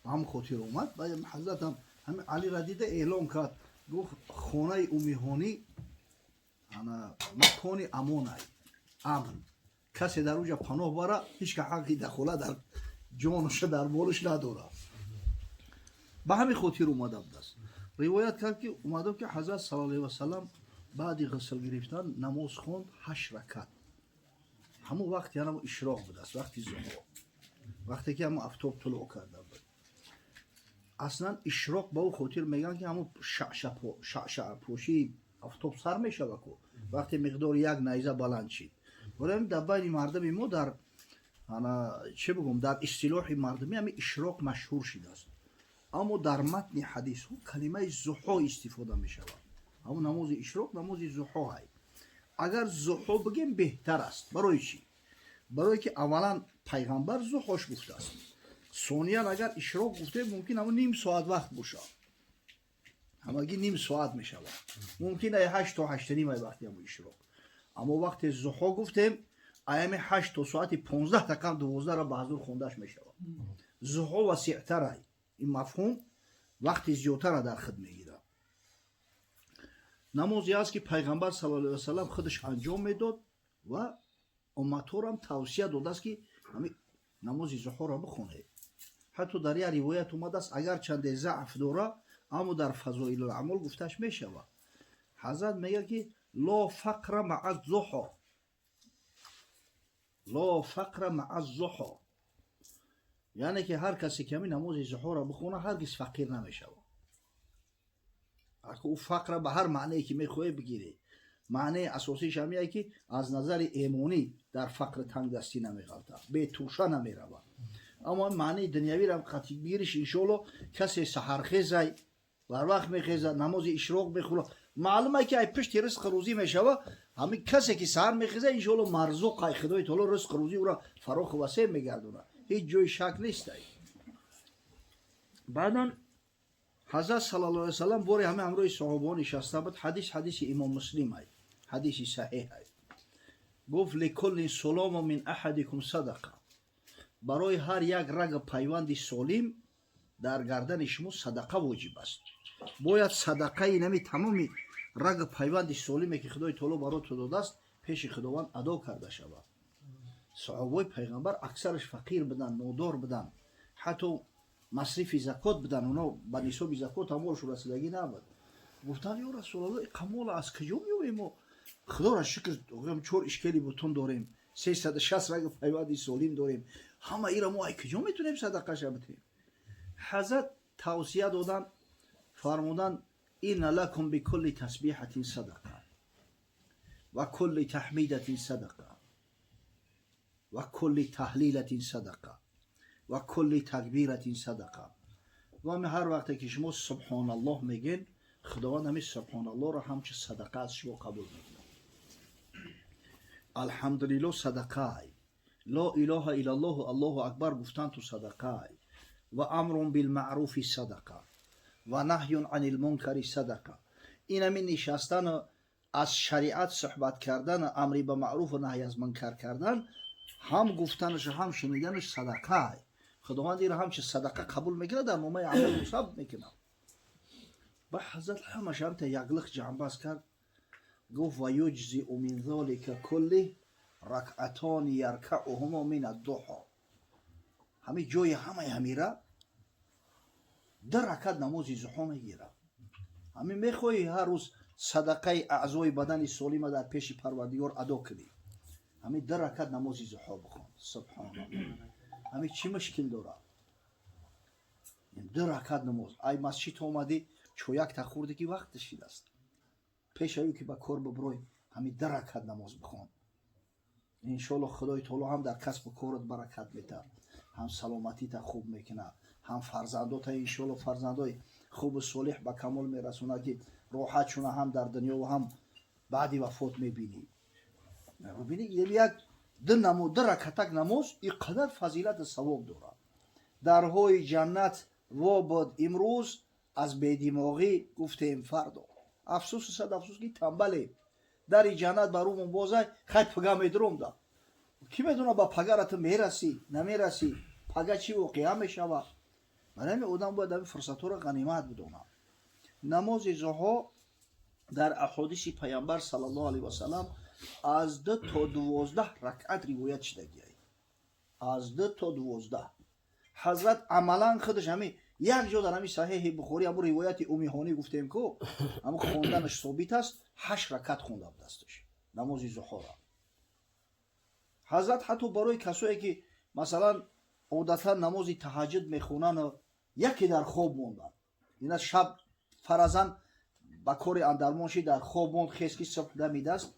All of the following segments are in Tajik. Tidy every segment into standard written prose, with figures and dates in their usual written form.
Ба ҳамн хотир омад. Ба ҳазратам ҳами Алира дида эълон кард, гуфт: хонаи Умиҳонӣ ана макони амонай, амн. Касе дар уҷа паноҳ бара, ҳеч ка ҳаққи дахола дар ҷонуша, дар молуш надорад. Ба ҳамин хотир омада будааст. Ривоят кард, ки омада, ки ҳазрат саллаллоҳу алайҳи васаллам баъди ғусл гирифтан намоз хонд ҳашт ракат. Ҳамон вақт яна ишроқ будааст, вақти зуҳо, вақте ки ҳамон афтоб тулӯъ карда буд. Аслан ишроқ ба ӯ хотир мегӯянд, ки ҳамон шаъшаъпошии афтоб сар мешава ку, вақте миқдори як найза баланд шид. Вале дар байни мардуми мо, дар ана чӣ бигӯм, дар истилоҳи мардумӣ ҳами ишроқ машҳур шидааст. Аммо дар матни ҳадисҳо калимаи зуҳо истифода мешавад. Ҳамон намози ишроқ намози зуҳо ҳай. Агар зуҳо бигем, беҳтар аст. Барои чӣ? Барое ки аввалан пайғамбар зуҳош гуфтааст. Сониян, агар ишроқ гуфтем, мумкин ҳамон ним соат вақт бошад, ҳамагӣ ним соат мешавад, мумкин ай 8 то 8:30 ай вақти ҳамон ишроқ. Аммо вақте зуҳо гуфтем, аями 8 то соати 11:55 ба ҳазур хондаш мешавад. Зуҳо васеътарай, ин мафҳум вақти зиёдтара дар худ мегирад. Намозе аст, ки пайғамбар саллаллоҳу алайҳи васаллам худаш анҷом медод ва умматҳорам тавсия додааст, ки ҳами намози зуҳоро бихонед. Ҳатто дар як ривоят омадааст, агарчанде заъф дора, аммо дар фазоилул аъмол гуфташ мешавад. Ҳазрат мегӯяд, ки لا فقر مع الضحى، لا فقر مع الضحى, яъне ки ҳар касе ки ҳамин намози зуҳоро бихона, ҳаргиз фақир намешавад. Ӯ фақра ба ҳар маънее ки мехоҳе бигирӣ, маънеи асосиш ҳамие, ки аз назари эмонӣ дар фақри тангдастӣ намеғалтад, бетӯша намеравад. Аммо маънеи дунявиро қатъи бигириш, иншоалло, касе саҳархезай, барвақт мехезад, намози ишроқ мехӯрад, маълума, ки ай пишти ризқи рӯзӣ мешава. Ҳамин касе ки саҳар мехеза, иншоалло, марзуқ ай Худои Таоло ризқи рӯзӣ ӯро фароху васеъ мегардонад, ҳеҷ ҷои шак нестай. Баъдан ҳазрат саллаллоҳу алайҳи васаллам боре ҳама ҳамроҳи саҳобаҳо нишаста буд. Ҳадис ҳадиси имом Муслим ай, ҳадиси саҳеҳ ай. Гуфт: لكل سلامة من أحدكم صدقة. Барои ҳар як рага пайванди солим дар гардани шумо садақа воҷиб аст. Бояд садақаи нами тамоми рага пайванди солиме, ки Худои Таоло барои ту додааст, пеши Худованд адо карда шавад. Саҳобои пайғамбар аксараш фақир буданд, нодор буданд, ҳатто масрифи закот буданд. Оно ба нисоби закот амолшон расидагӣ набуд. Гуфтанд: ё Расулалло, қамола аз куҷо меёбем? Мо, Худоро шукр, чор ишкели бутун дорем, 360 раги пайванди солим дорем, ҳама ира мо ай куҷо метонем садақаша битем? Ҳазрат тавсия доданд, фармуданд: إن لكم بكل تسبيحة صدقة وكل تحميدة صدقة وكل تهليلة صدقة وكل تكبيرة صدقة. Ва ҳар вақте ки шумо субҳоналлоҳ мегӯед, Худованд ҳамин субҳоналлоҳро ҳамчун садақа аз шумо қабул мекунад. Алҳамдулилло садақаай, لا إله إلا الله, аллоҳу акбар гуфтан ту садақаай. وأمر بالمعروف صدقة ونهي عن المنكر صدقة. Ин ҳамин нишастану аз шариат суҳбат кардану амри ба маъруфу наҳй аз мункар кардан, ҳам гуфтанашу ҳам шуниданаш садақаай. Худованд инро ҳамчун садақа қабул мекунад, дар номаи аъмол сабт мекунад. Ба ҳазрат ҳамаш ҳамта яклих ҷамъбаст кард, гуфт: ويجزئ من ذلك كله ركعتان يركعهما من الضحى. Ҳамин ҷои ҳамаи ҳамира ду ракат намози зуҳо мегирад. Ҳамин мехоҳӣ ҳар рӯз садақаи аъзои бадани солима дар пеши Парвардигор адо кунӣ, ҳамин ду ракат намози зуҳо бихон. Субҳоналлоҳ, ҳамин чӣ мушкил дорад, ду ракат намоз? Ай масҷид омадӣ, чоякта хӯрдӣ, ки вақт шидааст, пешавӣ ки ба кор биброй, ҳамин ду ракат намоз бихон. Иншоалло, Худои Таоло ҳам дар касбу корат баракат метаҳад, ҳам саломатита хуб мекунад, ҳам фарзандота, иншоалло, фарзандои хубу солеҳ ба камол мерасонад, ки роҳат шуна ҳам дар дунё ва ҳам баъди вафот мебинӣ. Бибинӣ, як ду намо ду ракатак намоз ин қадар фазилату савоб дорад. Дарҳои ҷаннат во буд имрӯз, аз бедимоғӣ гуфтем фардо. Афсӯсу сад афсӯс, ки тамбалем. Дари ҷаннат бар рӯмон бозай, хай, пага медуром да. Кӣ медона, ба пагара ту мерасӣ, намерасӣ, пага чӣ воқеа мешавад? Барои ҳамин одам бояд ҳамин фурсатҳоро ғанимат бидонад. Намози зуҳо дар аҳодиси пайғамбар саллаллоҳу алайҳи васаллам аз 2 то 12 ракъат ривоят шудагиай. Аз 2 то 12. Ҳазрат амалан худаш ҳамин як ҷо дар ҳамин Саҳеҳи Бухорӣ ҳамун ривояти Умиҳонӣ гуфтем ку, ҳамун хонданаш собит аст, 8 ракат хонда будастш намози зуҳора. Ҳазрат ҳатто барои касое ки масалан одатан намози таҳаҷҷуд мехонанд, яке дар хоб монданд, ина шаб фаразан ба кори андармон шид, дар хоб монд, хез ки субҳ дамидааст,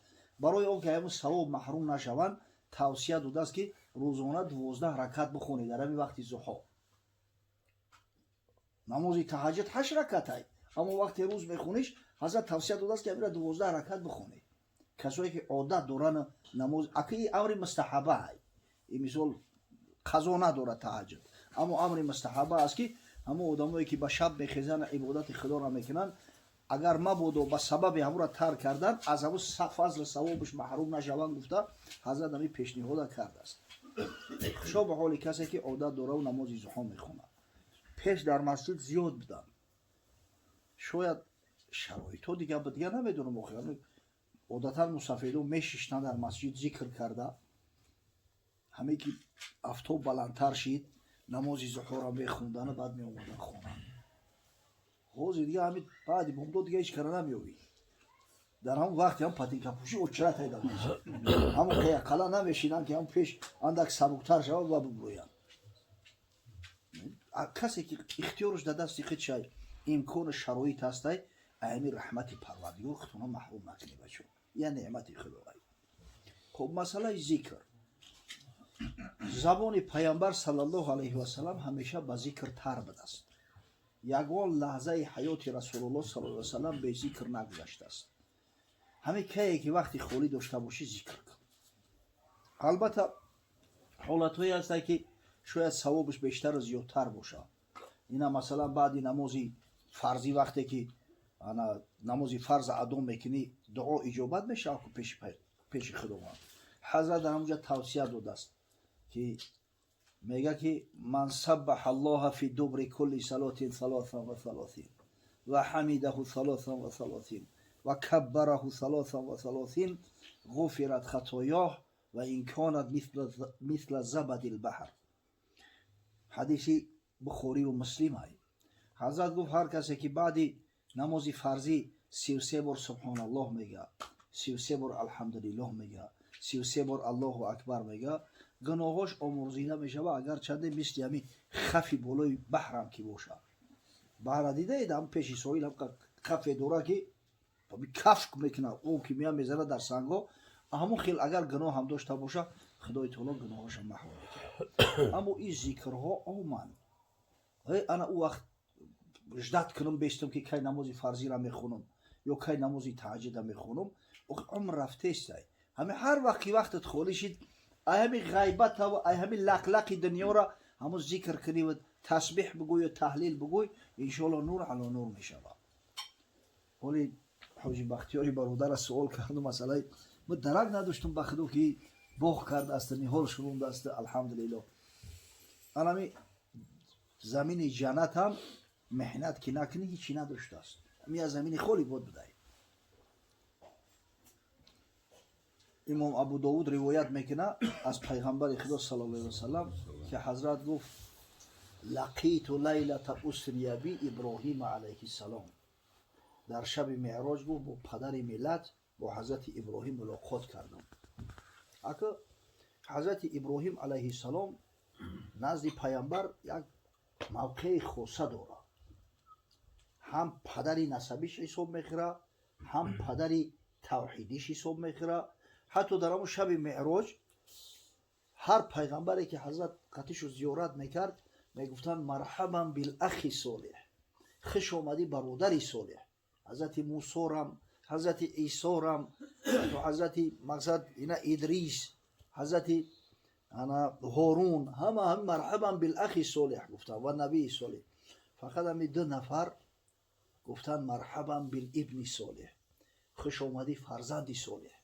барои он ки ҳамун савоб маҳрум нашаванд, тавсия додааст ки рӯзона 12 ракат бихонед дар ҳамин вақти зуҳо. Намози таҳаҷҷуд 8 ракатай, аммо вақте рӯз мехониш, ҳазрат тавсия додааст ки ҳамира 12 ракат бихонед. Касое ки одат доранд намоз, аки ин амри мустаҳаба, ин мисол қазо надорад таҳаҷҷуд, аммо амри мустаҳаба аст ки ҳамон одамое ки ба шаб мехезанд, ибодати худоро мекунанд, агар мабодо ба сабаби ҳамонро тарк кардан аз ҳамон фазлу савобаш маҳрум нашаванд гуфта, ҳазрат ҳамин пешниҳода кардааст. Хушо ба ҳоли касе ки одат дораву намози зуҳо мехонад. Пеш дар масҷид зиёд буданд, шояд шароитҳо дига ба дига намедонам, охир одатан мусафедо мешиштанд дар масҷид зикр карда, ҳаме ки афтоб баландтар шид, намози зуҳоро мехондану баъд меомадан хона. Ҳозир дига ҳамин баъди бомдод дига ҳеҷ кара намеёбӣ. Дар ҳамон вақте ҳам патинкапӯшӣ очрат ҳайда мешавад, ҳамон қаяқала намешинанд ки ҳам пеш андак сабуктар шавад ва бубурӯянд. Касе ки ихтиёраш дар дасти худ шай, имкону шароит ҳастай, аями раҳмати Парвардигор худтона маҳрум накунӣ, бачо, я неъмати худовай. Хуб, масъалаи зикр. Забони пайғамбар саллаллоҳу алайҳи васаллам ҳамеша ба зикр тар будааст. Ягон лаҳзаи ҳаёти Расулуллоҳ саллаллоҳу алайҳи васаллам бе зикр нагузаштааст. Ҳамин кае ки вақти холӣ дошта бошӣ, зикр кун. Албатта, ҳолатҳое ҳастанд ки шояд савобаш бештару зиёдтар бошад. Ина масалан баъди намози фарзӣ, вақте ки ана намози фарз адо мекунӣ, дуо иҷобат мешавад ку пеши Худованд. Ҳазрат дар ҳамонҷа тавсия додааст ки мега ки ман саббаҳа Аллоҳа фи дубри кулли салотин салосан ва салосин ва ҳамидаҳу салосан ва салосин ва каббараҳу салосан ва салосин ғуфират хатоёҳ ва ин канат мисла забадил баҳр. Ҳадиси Бухориву Муслим ай. Ҳазрат гуфт, ҳар касе ки баъди намози фарзӣ 33 бор субҳоналлоҳ мега, 33 бор алҳамдулиллоҳ мега, 33 бор Аллоҳу акбар мега, гуноҳош омурзида мешава, агарчанде мисли ҳамин хафи болои баҳрам ки бошад. Баҳра дидаед, ҳам пеши соҳил ҳам хафе дора ки кафк мекунад, об ки мея мезанад дар сангҳо, ҳамон хел агар гуноҳ ҳам дошта боша, Худои таоло гуноҳоша маҳв мекунад. Аммо ин зикрҳо оманд, ана ӯ вақт ждать кунам, бестам ки кай намози фарзира мехонам ё кай намози таҳаҷҷуда мехонам, умр рафтестай. Ҳамин ҳар вақт ки вақтат холӣ шид, ай ҳамин ғайбатаву ай ҳамин лақлақи дунёра ҳамон зикр кунӣ ва тасбеҳ бигӯй, таҳлил бигӯй, иншоалло нур ало нур мешавад. Ҳоли ҳоҷи Бахтиёри бародара суол карду, масъалаи ма дарак надоштум, ба худо ки боғ кардааст, ниҳол шурундааст, алҳамдулилло. Анами замини ҷаннат ҳам меҳнат ки накунӣ, ҳичи надоштааст, ҳамин аз замини холӣ бод будай. Имом Абу Довуд ривоят мекунад аз пайғамбари Худо саллаллоҳу алайҳи васаллам ки ҳазрат гуфт: лақиту лайлата усрия би Иброҳима алайҳиссалом. Дар шаби меъроҷ, гуфт, бо падари миллат, бо ҳазрати Иброҳим мулоқот кардам. Ака, ҳазрати Иброҳим алайҳиссалом назди пайғамбар як мавқеи хоса дорад. Ҳам падари насабиш ҳисоб мехӯрад, ҳам падари тавҳидиш ҳисоб мехӯрад. Ҳатто дар ҳамон шаби меъроҷ ҳар пайғамбаре ки ҳазрат қатишу зиёрат мекард, мегуфтанд: марҳабан билахи солеҳ, хуш омадӣ, бародари солеҳ. Ҳазрати Мусорам, ҳазрати Исорам, ҳазрати мақсад ина Идрис, ҳазрати ана Ҳорун, ҳама ҳам марҳабан билахи солеҳ гуфтанд ва набии солеҳ. Фақат ҳами ду нафар гуфтанд: марҳабан билибни солеҳ, хуш омадӣ, фарзанди солеҳ,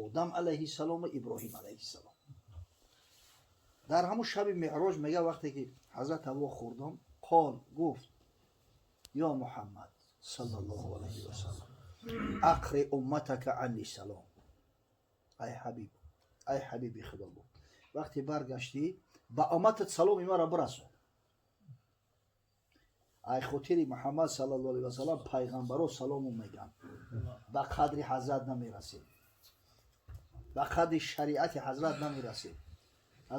Одам алайҳиссалом ва Иброҳим алайҳиссалом. Дар ҳамун шаби меъроҷ мега, вақте ки Ҳазрата вохӯрдам. قال, гуфт: يا محمد صلى الله عليه وسلم، أقرئ أمتك عني السلام. Ай ҳабиб, ай ҳабиби худо, гуфт, вақте баргаштӣ, ба умматат саломи маро бирасон. Ай хотири Муҳаммад صلى الله عليه وسلم пайғамбаро салому мегӯянд. Ба қадри ҳазрат намерасем, ба қадри шариати ҳазрат намерасем.